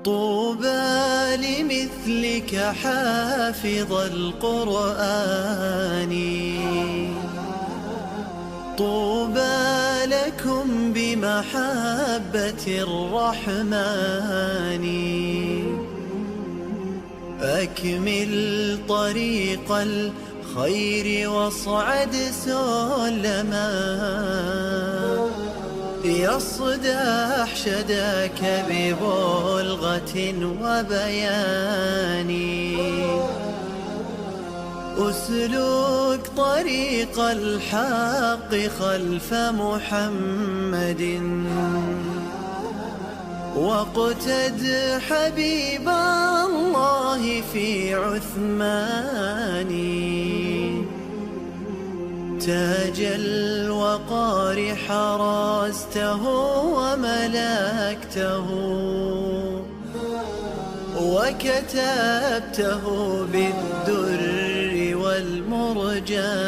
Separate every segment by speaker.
Speaker 1: طوبى لمثلك حافظ القرآن، طوبى لكم بمحبة الرحمن. أكمل طريق الخير واصعد سلما، يصدح شداك ببلغة وبيان. أسلك طريق الحق خلف محمد، واقتد حبيب الله في عثمان. تاج الوقار حرزته وملكته، وكتبته بالدر والمرجان.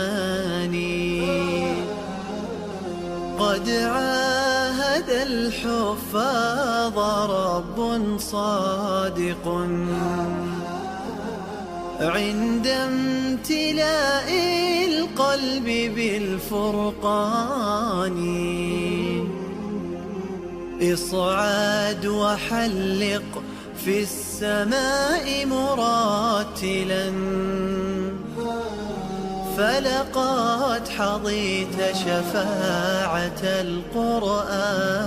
Speaker 1: قد عاهد الحفاظ رب صادق، عند امتلاء القلب بالفرقان. اصعد وحلق في السماء مراتلا، فلقد حظيت شفاعة القرآن.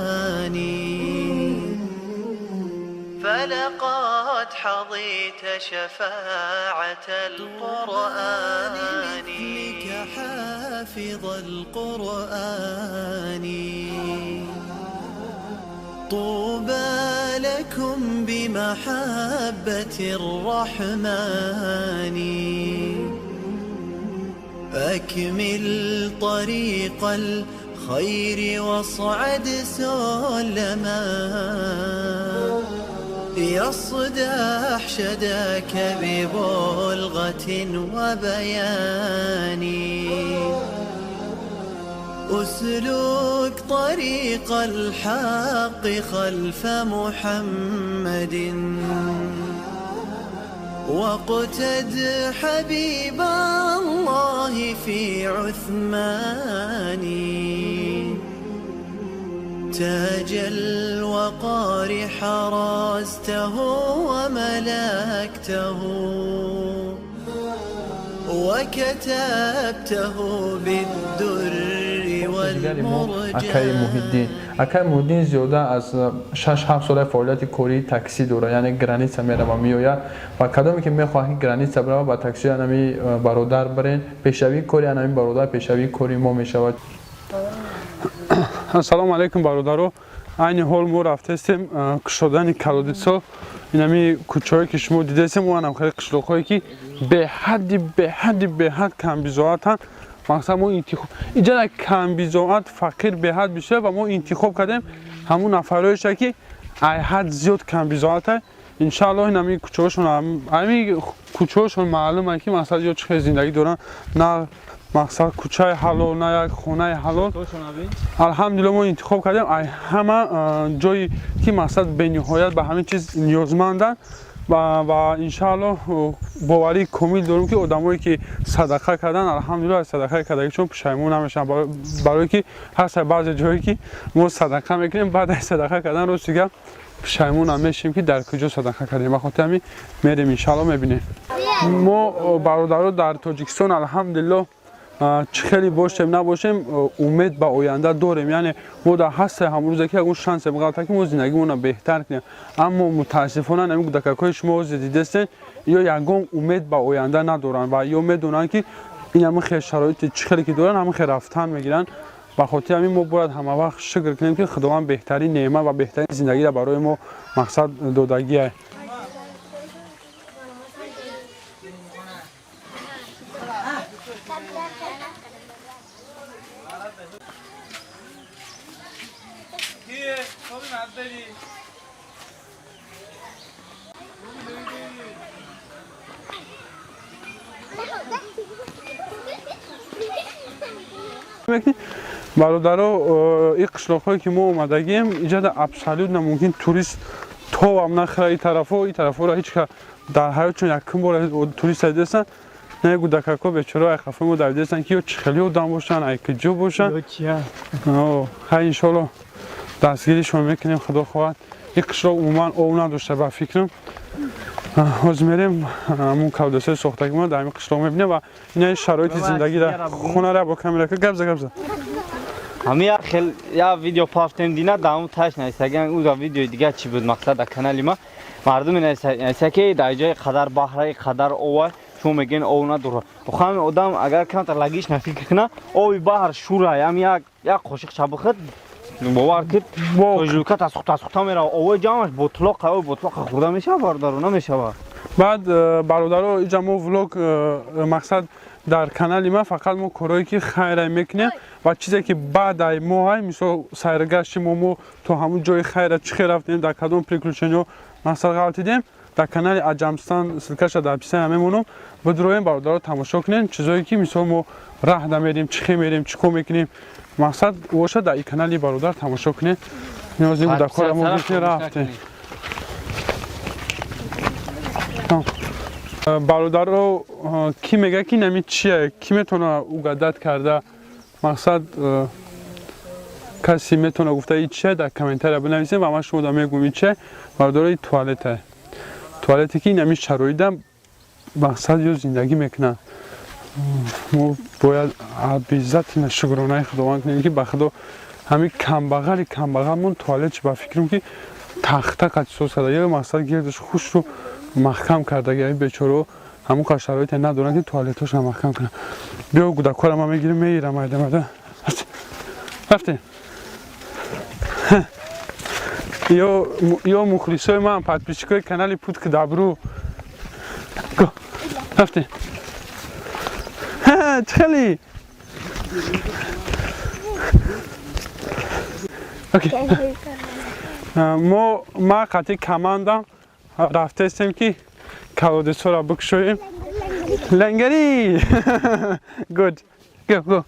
Speaker 1: فلقد حظيت شفاعة القرآن. مثلك حافظ القرآن، طوبى لكم بمحبة الرحمن. أكمل طريق الخير واصعد سلما، يصدح شداك ببلغة وبيان. أسلك طريق الحق خلف محمد، واقتد حبيب الله في عثمان. تاج الوقار حرزته وملكته، وكتبته بالدر والمرجان.
Speaker 2: Акаи Муҳиддин, акаи Муҳиддин зиёда аз 6-7 сола фаъолияти кории таксӣ дорад, яъне граница мерава, меояд. Ва кадоме ки мехоҳад, ки граница барава, ба таксии анами бародар барен. Пешравии кори анами бародар пешравии кори мо мешавад.
Speaker 3: Ассалому алайкум, бародаро. Айни ҳол мо рафтаистем кушодани колодец о. Инами кӯчаҳое, ки шумо дидаистем, оанам хеле қишлоқҳое, ки беҳадди беҳадди беҳад камбизоатанд. Мақсад, мо интихоб иҷада камбизоат, фақир беҳад бисёр, ва мо интихоб кардем ҳамун нафарҳоеша, ки айҳад зиёд камбизоата. Иншааллоҳ, инами кӯчаҳошон, ҳами кӯчаҳошон маълум ки мақсад ё чӣ хел зиндагӣ доранд. На мақсад кӯчаи ҳалол, на як хонаи ҳалол. Алҳамдулилла, мо интихоб кардем ай ҳама ҷое, ки мақсад бениҳоят ба ҳамин чиз ниёзманданд. Ва иншааллоҳ, боварии комил дорем, ки одамое, ки садақа карданд, алҳамдулилла, аз садақаи кардагишон пушаймон намешаванд. Барое ки ҳаста баъзе ҷое, ки мо садақа мекунем, баъд аз садақа кардан, рости гап, пушаймон намешем, ки дар куҷо садақа кардем. Ба хотири ҳамин мерем, иншааллоҳ, мебинем. Мо, бародаро, дар Тоҷикистон, алҳамдулиллоҳ, чӣ хеле бошем, набошем, умед ба оянда дорем. Яъне мо дар ҳастаи ҳамрӯзе, ки ягон шансе биғалта, ки мо зиндагимонро беҳтар кунем. Аммо мутаассифона, ҳамин кӯдакакҳои шумо ҳозир дидастед, ё ягон умед ба оянда надоранд ва ё медонанд, ки ин ҳамин хел шароити чӣ хеле ки доранд, ҳамин хел рафтан мегиранд. Ба хотири ҳамин мо бояд ҳамавақт шукр кунем, ки Худованд беҳтарин неъмат ва беҳтарин зиндагиро барои мо мақсад додагиа. Бародаро, ин қишлоқҳое, ки мо омадагием, иҷада абсолютно мумкин турист Товам нахӯра и тарафо, и тарафоро ҳеч ка дар ҳаётшон якум бор туриста дидастанд. Не гудакако бечора ай хафои мо давидастанд, ки ё чӣ хеле одам бошанд, ай куҷо бошанд. Хай, иншоалло, дастгиришон мекунем, худо хоҳад. Ин қишлоқ умуман об надошта, ба фикрам. Ҳозир мерем, ҳамун колодец ҳои сохтагӣ мо дар ҳамин қишлоқ мебинем ва ина шароити зиндагиро хонара бо камера гап за, гап за.
Speaker 4: Ҳами як хел я видео пафтем дина, дар ҳамун таш нависаган. Ӯ видеои дигар чӣ буд, мақсад, дар канали ма мардуме нависа, ки дар ҷои қадар баҳраи қадар ова шумо мегӯен ов надора. Охами одам агар камтар логично фикр куна, оби баҳр шура, ям як қошиқ чабихад, бовар кид, тоҷука тасху тасхута мерава. Овои ҷамъаш ботлоқ, оби ботлоқа хӯрда мешава, бародаро, намешава.
Speaker 3: Баъд, бародаро, иҷа мо влог, мақсад, дар канали ма фақат мо корое ки хайра мекунем ва чизе ки баъдай мо ҳай, мисол, сайргашти мо то ҳамун ҷои хайра чӣ хел рафтем, дар кадом приключения, мақсад, ғалтидем, дар канали Аҷамстан ссылка ша дар описания мемонам, бидроем, бародаро, тамошо кунем. Чизое ки, мисол, мо раҳда мерем, чӣ хел мерем, чӣ кор мекунем, мақсад, боша, дар и канали бародар тамошо кунем. Ниёзи буда кора мо гирифтем, рафтем. Бародаро, кӣ мега, ки нами чия? Кӣ метавона угадать карда, мақсад, касе метавона гуфта и чия, дар комментария бинависем ва ман шумо да мегӯм и чия. Бародаро, и туалета, туалете ки инами шароита, мақсад, ё зиндагӣ мекунанд. Мо бояд обязательно шукронаи худованд кунем, ки ба худо ҳамин камбағали камбағалмон туалет, ба фикрам, ки тахта қати соз карда ё, мақсад, гирдаш хушру маҳкам кардаги. Ами бечорао ҳамон қадр шароите надоранд, ки туалетҳошро маҳкам кунанд. Биё, гудакҳоро ман мегирем, меирам, майда майда рафтем. Ё мухлисои ман, подписчик ои канали Путь к добру, рафтем. Чӣ хели? Окей. Мо ма қати командам рафтаистем, ки колодец ҳоро бикушоем. Лангари, good, go, go,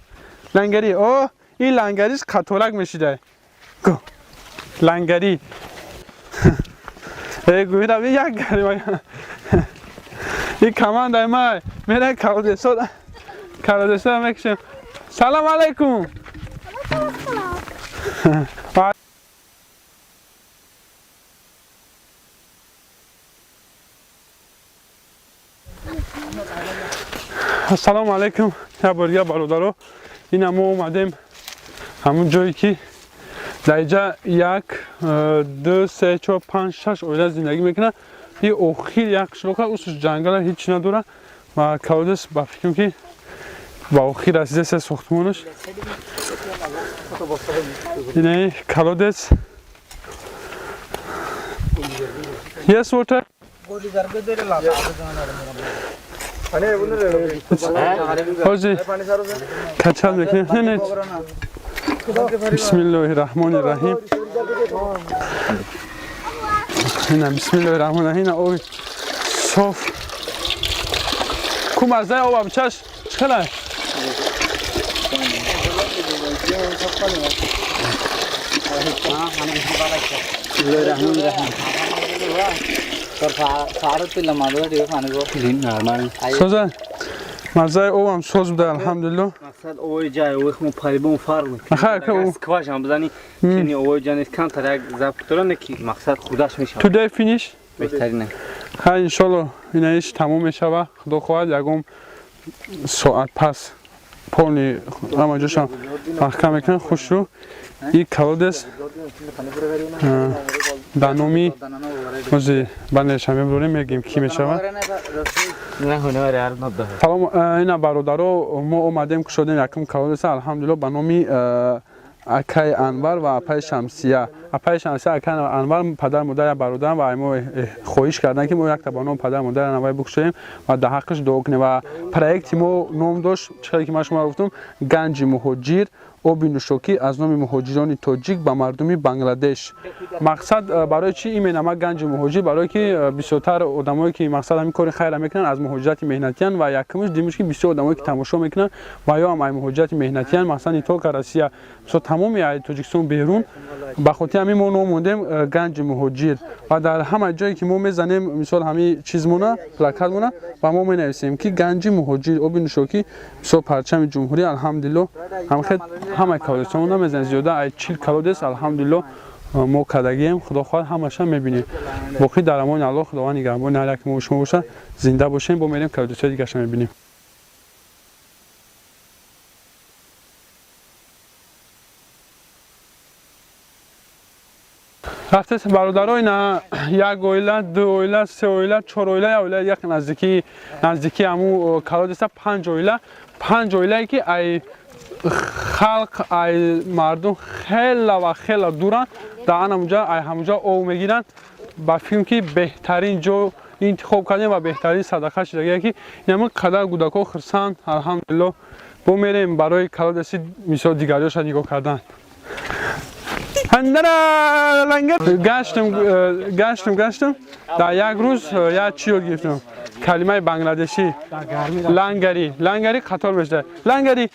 Speaker 3: лангари. О, ин лангариш қаторак мешида. Go, лангари. Э, гӯйра як гари. Ин командаи ма мера колодец ҳо, колодец ҳоро мекушем. Салом алайкум. Ассалому алайкум як бор дига, бародаро. Ина мо омадем ҳамун ҷое, ки дар инҷа як, ду, се, чор, панҷ, шаш оила зиндагӣ мекунад. И охир як қишлоқа, усуш ҷангала, ҳеҷ надора ва колодец, ба фикрам, ки ба охир расида се сохтмонаш. Инаи колодец. Yes, water. ҳоҷи качал мекунем. Не, не, бисмиллоҳи раҳмони раҳим. Ина, бисмиллоҳи раҳмони раҳим. Ина оби соф ку, маззаи об абчаш чӣ хелай? Соза, маззаи обам соз буда, алҳамдулилло.
Speaker 4: Мақсад, овои ҷай овои мо по-любому фарқ
Speaker 3: Аха, ака,
Speaker 4: мекунад. Скважина бизани, чени овои ҷа нест, камтар як запах дора, не ки, мақсад, худаш мешавад.
Speaker 3: Today finish.
Speaker 4: Беҳтарина.
Speaker 3: Ха, иншолло, ина иш тамом мешава, худо хоҳад, ягон соат пас полный ҳама ҷошам маҳкам мекунам хушрӯ. И колодец дар номи ози банеша мебурем, мегӯем, кӣ мешавад. Салом. Ина, бародаро, мо омадем, кушодем якум колодец а, алҳамдулилло, ба номи акаи Анвар ва апаи Шамсия. Апаи Шамсия, акаи Анвар падар модар бародарам ва мо хоҳиш карданд, ки мо якта ба номи падар модар навай бикушоем ва дар ҳаққаш дуо кунем. Ва проекти мо ном дошт, чӣ ки ман шумо гуфтам, «Ганҷи муҳоҷир: оби нӯшокӣ аз номи муҳоҷирони тоҷик ба мардуми Бангладеш». Мақсад, барои чӣ именно ма «Ганҷи муҳоҷир»? Барое ки бисёртар одамое ки, мақсад, ҳамин кори хайра мекунанд, аз муҳоҷирати меҳнатиянд. Ва якумш, димиш, ки бисёр одамое ки тамошо мекунанд ва ё ҳам ай муҳоҷирати меҳнатиянд, мақсад, не только Россия, мисол, тамоми ай Тоҷикистон берун. Ба хотири Ҳами мо ном мондем Ганҷи муҳоҷир, ва дар ҳама ҷое ки мо мезанем, мисол, ҳами чизмона, плакатмона, ва мо менависем, ки Ганҷи муҳоҷир, оби нӯшокӣ, мисол, парчами ҷумҳурӣ. Алҳамдулилло, ҳамхел ҳамаи колодецҳомона мезанем. Зиёда ай 40 колодец, алҳамдулилло, мо кардагием. Худо хоҳад, ҳамаша мебинем. Боқӣ дар амони Аллоҳ, Худованд нигаҳбони ҳар яке мо шумо бошад. Зинда бошем, бо мерем, колодецҳои дигарша мебинем. Рафтес, бародаро, ина як оила, ду оила, се оила, чор оила, як оила, як наздики ҳаму колодеца, панҷ оила, панҷ оилае ки ай халқ, ай мардум хела ва хела дуранд. Дар анамуҷа, ай ҳамуҷа об мегиранд. Ба фикрам, ки беҳтарин ҷо интихоб кардем ва беҳтарин садақа шидагие, ки инамн қадар кӯдакҳо хурсанд, алҳамдулилло. Бо мерем барои колодеси, мисол, дигариёша нигоҳ кардан. Гаштам, гаштам, гаштам, дар як рӯз як чӣ ёд гирифтам? Калимаи бангладешӣ лангари. Лангари қатор мешуда. Лангари,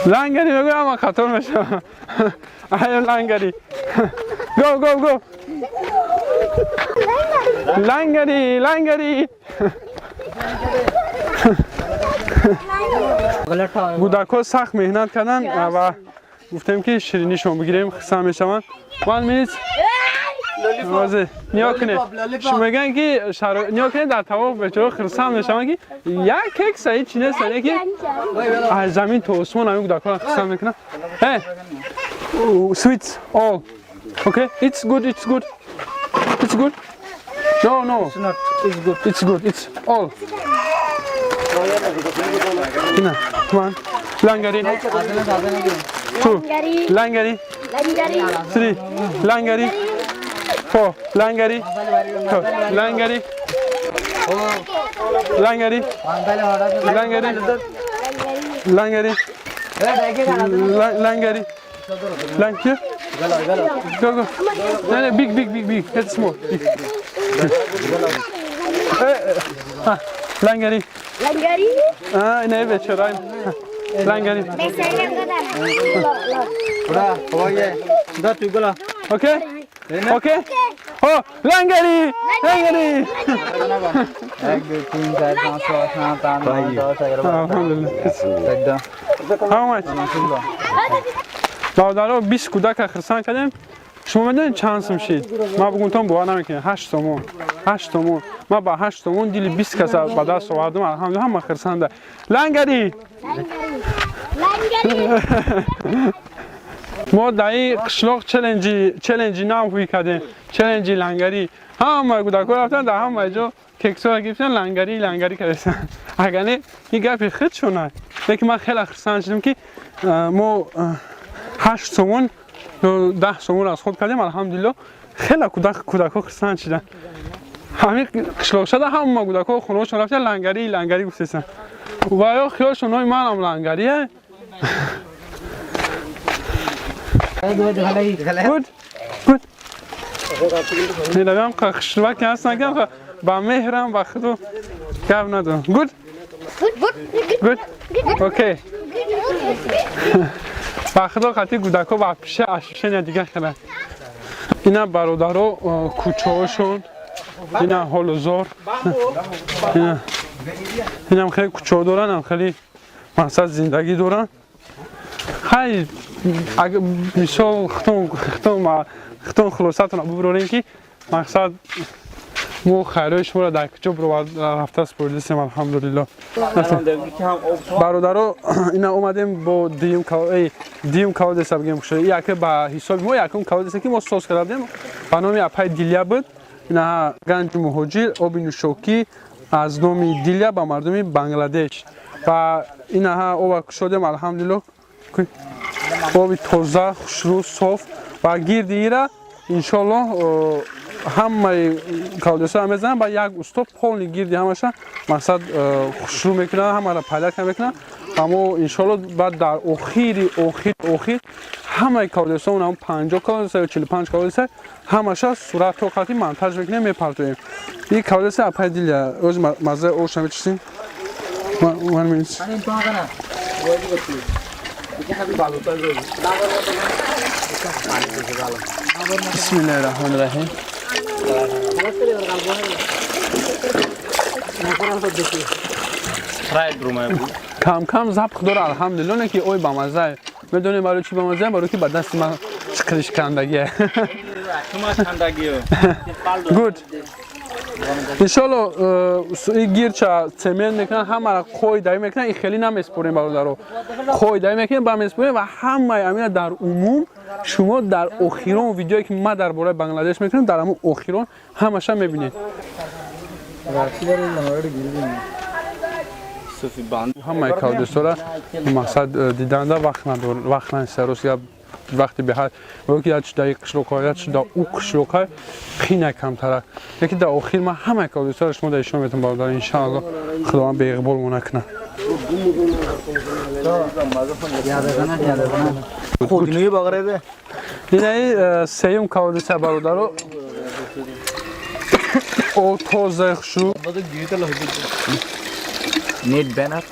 Speaker 3: лангари мегӯям, ама қатор мешава. Ай лангари, go, go, go, лангари, лангари. Кӯдакҳо сахт меҳнат карданд ва гуфтем, ки ширинишон бигирем, хурсанд мешаванд. One minute. Нигоҳ кунед, мегӯянд, ки нигоҳ кунед, дар тавоф бечора хурсанд мешаванд, ки як кекса ҳеҷ чи нест, ки аз замин то осмон ҳамин кӯдакҳоро хурсанд мекунанд. Sweets all okay? It's good, it's good, it's good. No, no.
Speaker 4: It's not. It's good.
Speaker 3: It's good, it's all. Ina one langari, two langari, three langari, four langari, two langari, langari, langari, langari, langari, lang here. Go, go. No, no, big, big, big, big. That's small. Big. Ah, langari.
Speaker 5: Langari.
Speaker 3: Ah, ne бечора. Langari. Okay? Okay? Oh, langari! Langari!
Speaker 4: 1, 2, 3, 4, 5, 6, 7, 8, 9, 10, 11,
Speaker 3: Alhamdulillah. How much? Бародаро, 20 кӯдака хурсанд кардем. Шумо медонед, чанд сум шид? Ман бугунтон бовар намекунед. 8 сомон. 8 сомон. Ман ба 8 сомон дили 20 каса ба даст овардам. Алҳамдулилла, ҳама хурсанда. Лангари!
Speaker 5: Langari.
Speaker 3: Мо дар ин қишлоқ челленҷи нав ҳуй кардем. Челленҷи лангарӣ. Ҳама кӯдакҳо рафтан, дар ҳама ҷо кексҳоро гирифтан, лангарӣ, лангарӣ кардастан. Агар не, ин гапи худшона. Лекин ман хеле хурсанд шудам, ки мо 8 сомон ё 10 сомон аз худ кардем. Алҳамдулилло, хеле кӯдакҳо хурсанд шуданд. Ҳамин қишлоқ шуда, ҳама кӯдакҳо хонаҳошон рафтан, лангарӣ, лангарӣ гуфтестанд. Ва ё хиёлшон нои манам лангария. Good, good. Меравам, хушрӯбаке ҳастан, ки ба меҳрам, ба худу гап надорам. Good, good, okay. Ба худо, қати кӯдакҳо ба пиша ощущения дига хеле. Ина, бародаро, кӯчаҳошон, ина ҳолу зор, инам хеле кӯчаҳо доранд, ам хеле мақсад зиндагӣ доранд. Хай, мисол, хутон хулосатона бубурорем, ки мақсад мо хайрои шуморо дар куҷо рафта супоридастем. Алҳамдулилло, бародаро, ина омадем бо дуюм колодеса бигем. Яке ба ҳисоби мо якум колодеса, ки мо соз карда будем, ба номи апаи Дилия буд. Ина Ганҷи муҳоҷир, оби нӯшокӣ аз номи Дилия ба мардуми Бангладеш. Ва инаҳа оба кушодем, алҳамдулилло, оби тоза, хушрӯ, соф. Ва гирди ира, иншоаллоҳ, ҳамаи колодесҳоро мезанам ба як усто, полный гирди ҳамаша мақсад хушрӯ мекунад, ҳамаро пайда мекунад. Ва мо, иншоаллоҳ, баъд дар охири охир охир ҳамаи колодесҳо, ҳам 50 колодеса ё 45 колодеса, ҳамаша суратҳо қати монтаж мекунем, мепартоем. Ин колодеса апай Дилия оз маззаи оша мечишем. One minute. Бисмиллаҳи раҳмони раҳим. Кам кам запах дора, алҳамдулилло, не ки ой бамаззае. Медонем барои чӣ бамаззае? Барои ки ба дасти ман чиқиришкандагие. Гуд. Иншолло и гирча цемент мекунанд, ҳамаро қоидаӣ мекунанд, и хеле намеспорем, бародаро. Қоидаӣ мекунем, ба меспорем ва ҳамаи амина дар умум шумо дар охирон видеое ки ман дар бораи Бангладеш мекунам, дар ҳамун охирон ҳамаша мебинед. Ҳамаи колодезҳоро мақсад диданда вақт надор, вақт надиста, рост гап, вақти беҳад. Ки як дар қишлоқҳо, як дар ӯ қишлоқҳо қина камтара. Лекин дар охир ман ҳамаи колодезҳоро шумо дар ишон метавон, бародар, иншаалло Худованд беиқбол мо накунад. Инаи сеюм колодеза, бародаро, о тоза хушу.
Speaker 4: Net banner.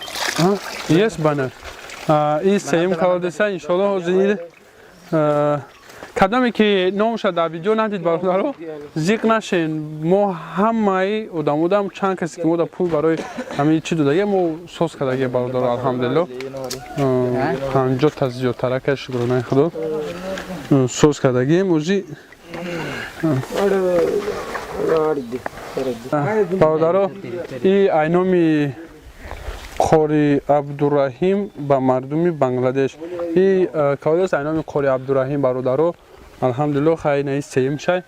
Speaker 3: Yes, banner. И сеюм колодеза, иншоалло ҳозир кадоме ки номша дар видео надид, бародаро, зиқ нашен. Мо ҳамаи одамодам чанд касе ки мо да пул барои ҳамин чӣ додагия, мо соз кардагия, бародаро, алҳамдулилло, 50 та зиёдтарака, шукронаи Худо, соз кардагием. Ози бародаро, и айноми Қори Абдураҳим ба мардуми Бангладеш. И колодез айноми Қори Абдураҳим, бародаро, алҳамдулилло, хай наи сеюм шай.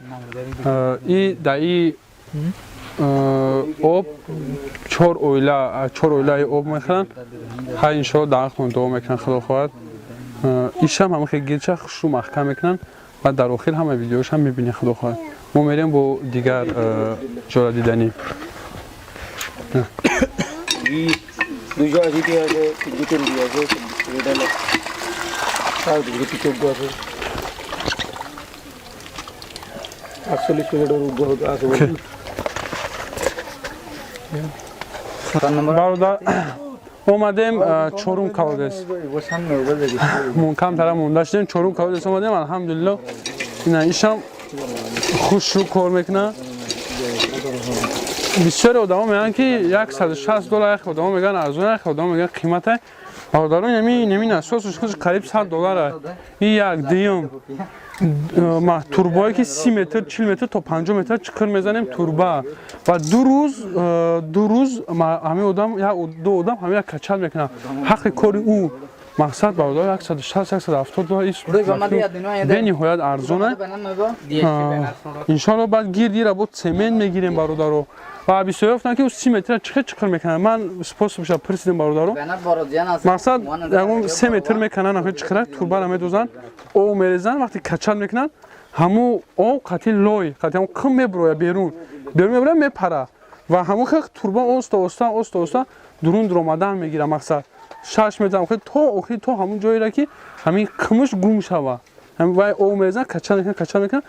Speaker 3: И да и об чор оила, чор оилаи об мехӯранд. Хай, иншоалло дар ҳақтон дуо мекунанд, Худо хоҳад. Ишам ҳама хел гирча хушу маҳкам мекунанд ва дар охир ҳама видеошам мебинед, Худо хоҳад. Мо мерем бо дигар ҷора диданӣ. Бародар, омадем чорум колодез. Камтара монда шудем, чорум колодез омадем, алҳамдулилло. Ина ишам хушрӯ кор мекунад. Бисёре одамо мегӯянд ки 160 доллар, як одамо мегӯянд арзон, як одамо мегӯянд қимата. Бародарон, ҳамин асосаш худаш қариб 100 доллар. И як дуюм турбое ки 30 метр, 40 метр то 50 метр чиқир мезанем турба ва 2 рӯз ҳамин одам, як ду одам ҳамин як качал мекунад. Ҳаққи кори ӯ мақсад, бародар, 160, 170 доллар бениҳоят арзон аст. Иншоалло баъд гирдира бо цемент мегирем, бародаро. Ва бисёре гуфтанд ки ӯ 30 метра чӣ чиқир мекунад. Ман способша пурсидем, бародаро. Мақсад ягон 3 метр мекунанд, охир чиқира турбара медозанд, об мерезанд, вақте качал мекунанд, ҳамун об қати лой, қати ҳамун қим мебурояд берун. Берун мебурояд, мепара. Ва ҳамун хел турба оста оста оста оста дурун дуромадан мегирад, мақсад 6 метр охир то охир то ҳамун ҷоеро ки ҳамин қимаш гум шава. Ҳамин вай об мерезанд, качал мекунанд, качал мекунанд,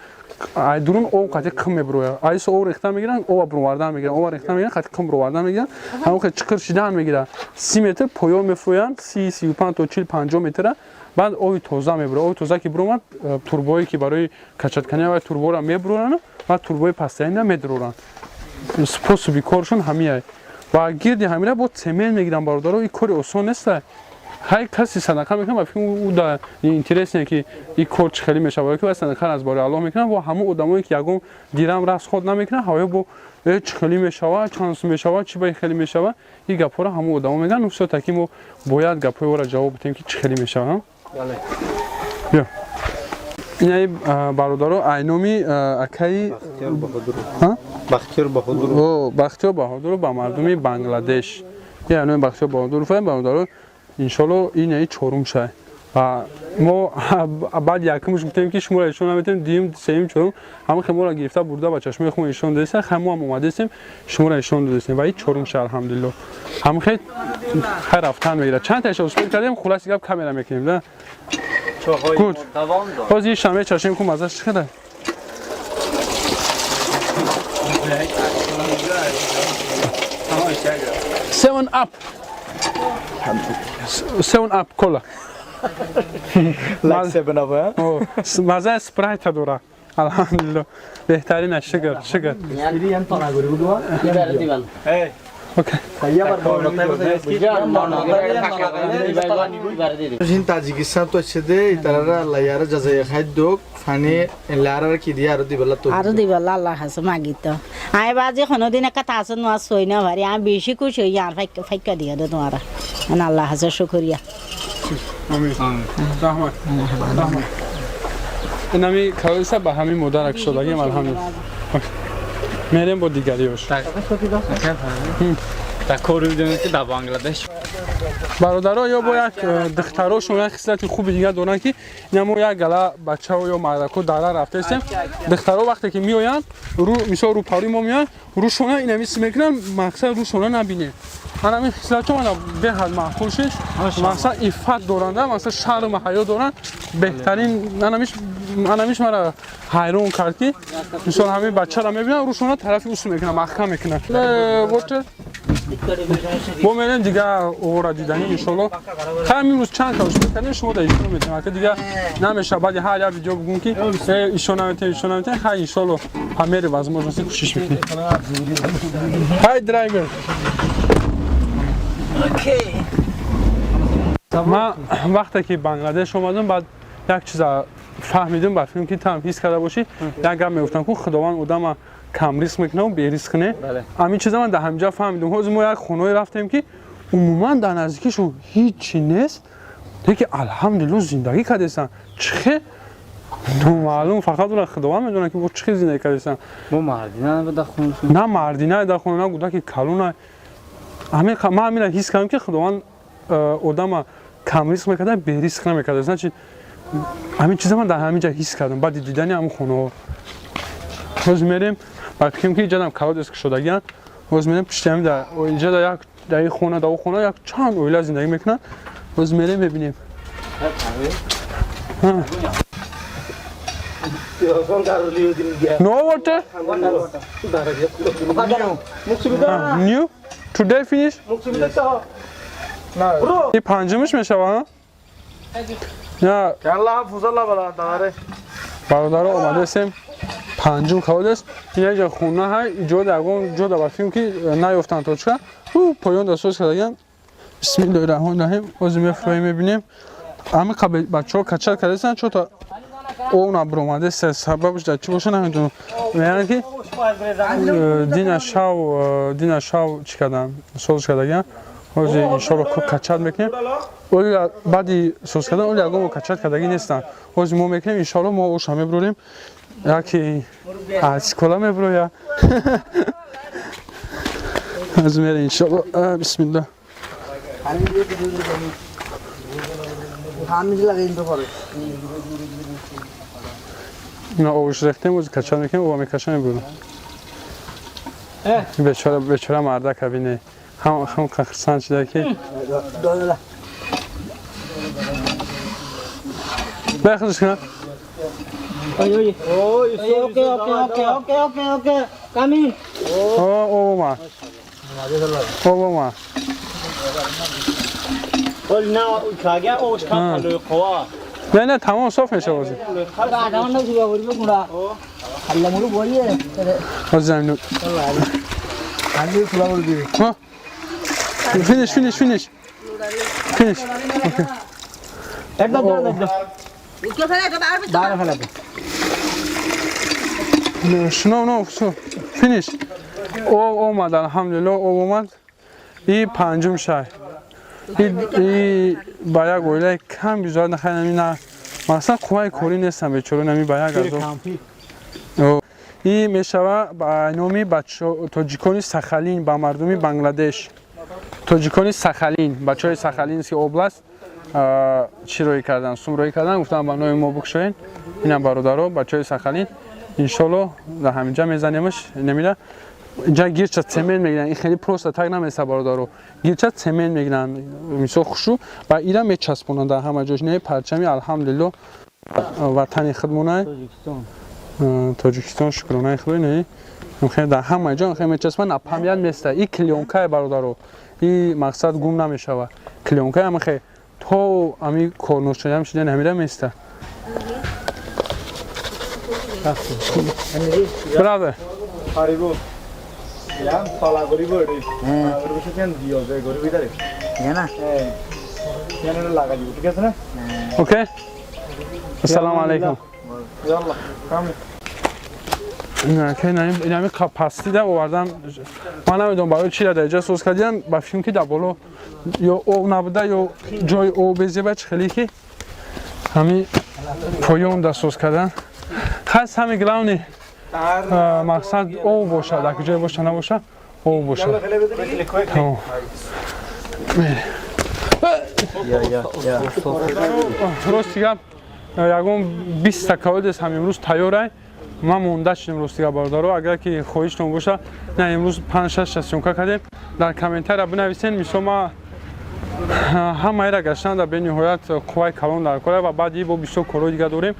Speaker 3: ай дурун об қати қим мебурояд. Айсо об рехта мегиранд, об буровардан мегиранд, об рехта мегиранд, қати қим буровардан мегиранд. Ҳамон хел чиқир шидан мегирад. 30 метр поён мефурӯянд, 30, 35 то 40, 50 метра. Баъд оби тоза мебурояд. Оби тоза ки буромад, турбое ки барои качаткани вай турборо мебуроранд ва турбои пастаинро медуроранд. Способи коршон ҳамиай. Ва гирди ҳамира бо цемент мегиранд, бародаро, ин кори осон нест. Ҳай каси садақа мекунад, ба фикр ӯ да интересне ки ин кор чӣ хеле мешавад, ки вай садақа аз бори Аллоҳ мекунад, бо ҳамон одамое ки ягон дирам расход намекунад, ҳавоё бо чӣ хеле мешавад, чанд сум мешавад, чӣ ба ин хеле мешавад, ин гапҳоро ҳамон одамо мегӯянд. Всё таки мо бояд гапҳои ӯро ҷавоб бидиҳем ки чӣ хеле мешавад. Биё. Инаи бародаро айноми акаи
Speaker 4: Бахтиёр Баҳодуров.
Speaker 3: Бахтиёр Баҳодуров ба мардуми Бангладеш. Ин айноми Бахтиёр Баҳодуров бародаро, иншоалло ин чорум шай. Ва мо баъд якумш гуфтем ки шуморо ишон наметавонем, дуюм, сеюм, чорум ҳама хел моро гирифта бурда ба чашмои худмон ишон додестем, хай мо ҳам омадестем, шуморо ишон додестем ва ин чорум шай, алҳамдулилло. Ҳама хел хай рафтан мегирад. Чанд таша успел кардем, хулоси гап камера мекунем, да? Гуд. Ҳозир ин шамъе чашмем ку маззаш чӣ қадар? Seven Up. Seven Up кола.
Speaker 5: Like 7 Up, huh?
Speaker 3: Мазаи спрайта дора. Алҳамдулилло. Беҳтарин аст, шукр, шукр. Okay.
Speaker 5: Tajikistan তো আছে তারা লাইয়ারা যাজাই খাদ্য ফানি লারার কি দিয়ে আরো দিবেলা তো
Speaker 6: আরো দিবেলা আল্লাহ হাসে মাগি তো আমি বাজে কোনোদিন একটা তাসে নোয়া সই না ভারি আমি বেশি খুশি হই আর ফাইকা ফাইকা দিয়ে দে তোমারা আল্লাহ হাসে শুকরিয়া।
Speaker 3: Раҳмат, раҳмат. Инами калоиса ба ҳамин модарак шудагим, алҳамдулилло. Мерем бо дигариёш.
Speaker 4: Дар кори видонед ки дар Бангладеш
Speaker 3: бародаро ё бо як духтарошон як хислати хуби дигар доранд, ки ина мо як гала бачао ё мардако дара рафтаистем, духтаро вақте ки меоянд, мисол рӯпарӯи мо меоянд, рӯшона инамис мекунанд, мақсад рӯшона набинем. Ана ҳамин хислатҳо мана беҳад маъқул шид. Мақсад иффат доранда, мақсад шарму ҳаё доранд. Беҳтарин анамиш мара ҳайрон кард, ки мисол ҳамин бачаро мебинанд, рӯшона тарафи усу мекунанд, маҳкам мекунанд. Water мо мерем дигар ора диданӣ, иншолло. Хайр, имрӯз чанд та ушб кардем, шумо да ишон метем, ака дигар намеша баъди ҳар як видео бигӯм ки ишон наметем, ишон наметем. Хайр, иншолло, по мере возможности кӯшиш мекунем. Hi, driver. Ман вақте ки Бангладеш омадам, баъд як чиза фаҳмидам, ба филм ки там ҳис карда бошӣ, як гап мегуфтам, ку Худованд одама камризқ мекунаву беризқ не. Ҳамин чиза ман дар ҳаминҷа фаҳмидам. Ҳозир мо як хонаое рафтем, ки умуман дар наздикишон ҳичи нест, леки алҳамдулилло зиндагӣ кардестанд. Чихе номаълум, фақат ура Худованд медонад, ки бо чӣ хел зиндагӣ кардестанд.
Speaker 4: Мо мардина дар хона.
Speaker 3: На мардина дар хона, на гудаки калона. Ман ҳамина ҳис кардам, ки Худованд одама камризқ мекарда, беризқ намекарда. Значит, ҳамин чиза ман дар ҳамин ҷа ҳис кардам баъди дидани ҳамин хонаҳо. Ҳозир мерем ба фикрам, ки иҷадам колодец кушодагиянд. Ҳозир мерем пишти ҳамин инҷа як дар ин хона, дар он хона як чанд оила зиндагӣ мекунанд. Ҳозир мерем, мебинем. No water? New? Today finish? И панҷумаш мешава? На. Бародаро, омадасем панҷум колодец. Ин ҷа хона ҳай, ҷо ягон ҷо да ба филм ки наёфтанд точка. Ӯ поён да соз кардаган. Бисмиллоҳи раҳмони раҳим. Ҳозир мефроем, мебинем. Ҳамин бачаҳо качал кардастанд, чота ов набуромадест. Сабабш дар чӣ боша, намедонам. Мегӯянд, ки дина шав чӣ карданд, соз кардаган. Ҳозир иншолло качат мекунем. Оли баъди соз кардан оли ягон качат кардагӣ нестанд. Ҳозир мо мекунем, иншолло, мо оша мебурорем, яке аз кола мебуроя. Ҳозир мерем, иншолло. Бисмилла. Ина овуш рехтем, ози качат мекунем, ова мекаша, мебурам. Бечора, бечора мардака бине, ҳам хурсанд шуда, ки бехудш кунад.
Speaker 6: Okay, okay, okay, okay, okay. Come in.
Speaker 3: Омад, омад.
Speaker 4: На овш кам қова.
Speaker 3: Не, не, тамом, соф меша бози. Ҳозир замину. Finish, finish, finish. Finish. Okay. No, no, so finish. Об омад, алҳамдулилло, об омад. И панҷум шай. И ба як оилаи кам бизоат нахай на мақсад қувваи корӣ нестам, бечора, нами ба як азоб. И мешава ба номи тоҷикони Сахалин ба мардуми Бангладеш. Тоҷикони Сахалин, бачаҳои Сахалинский область чӣ роӣ кардан, сум роӣ кардан, гуфтам ба номи мо бикушоен. Инам бародаро, бачаҳои Сахалин, иншолло, дар ҳаминҷа мезанемаш. Намира инҷа гирча цемент мегиранд, ин хеле просто так намеса, бародаро. Гирча цемент мегиранд, мисол хушу ва ира мечаспонанд дар ҳама ҷош. Не парчами, алҳамдулилло, ватани худмонай Тоҷикистон, шукронаи худо. Не хеле дар ҳама ҷо хеле мечаспанд, напамят места. И клеёнкае, бародаро, и мақсад гум намешава. Клеёнкае ҳама хеле То ами корношоям шудани ҳамира места. Brother.
Speaker 5: পারিব ইয়াম পালা করিব রে পালা বসে কেন দিও যে গরিব ভিতরে
Speaker 7: না।
Speaker 5: হ্যাঁ, কেন লাগা দিব, ঠিক আছে না?
Speaker 3: Okay, ассалому алайкум.
Speaker 5: ইয়াল্লাহ কামে।
Speaker 3: Инами пастида овардан, ман намедонам барои чи дар ҷа соз кардиан, ба филм ки дар боло ё об набуда, ё ҷои об безеба, чи хеле ки ҳами поён да соз кардан. Хас ҳами главный мақсад об бошад, дар ҷое боша набоша, об бошад. Тамом. Рости гап, ягон 20-та колодец ҳам имрӯз тайёрай, ман монда шудем. Рости гап, бародаро, агар ки хоҳиштон боша, на, имрӯз панҷ-шашта съёмка кардем, дар комментария бинависен. Мисол, ма ҳамаира гаштан дар бениҳоят қувваи калон дар кора ва баъди бо бисёр корҳои дига дорем.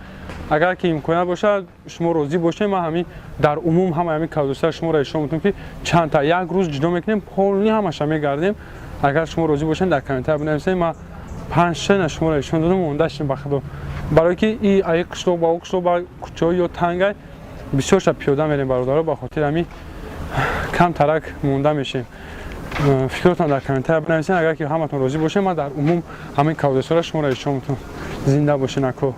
Speaker 3: Агар ки имконият бошад, шумо розӣ бошед, ман ҳамин дар умум ҳамаи ҳамин колодецҳоро шуморо ишон метавонам, ки чандта як рӯз ҷудо мекунем, полный ҳамаша мегардем. Агар шумо розӣ бошед, дар комментария бинависед. Ман панҷ-шаш шуморо ишон додам, монда шудем, ба худо, барое ки и аи қишлоқ ба о қишлоқ ба кӯчаҳои ё тангай, бисёрша пиёда мерем, бародаро, ба хотири ҳамин камтарак монда мешем. Фикротон дар комментария бинависед. Агар ки ҳаматон розӣ бошед, ман дар умум ҳамин колодецҳоро шуморо ишон метавонам. Зинда бошед, ако.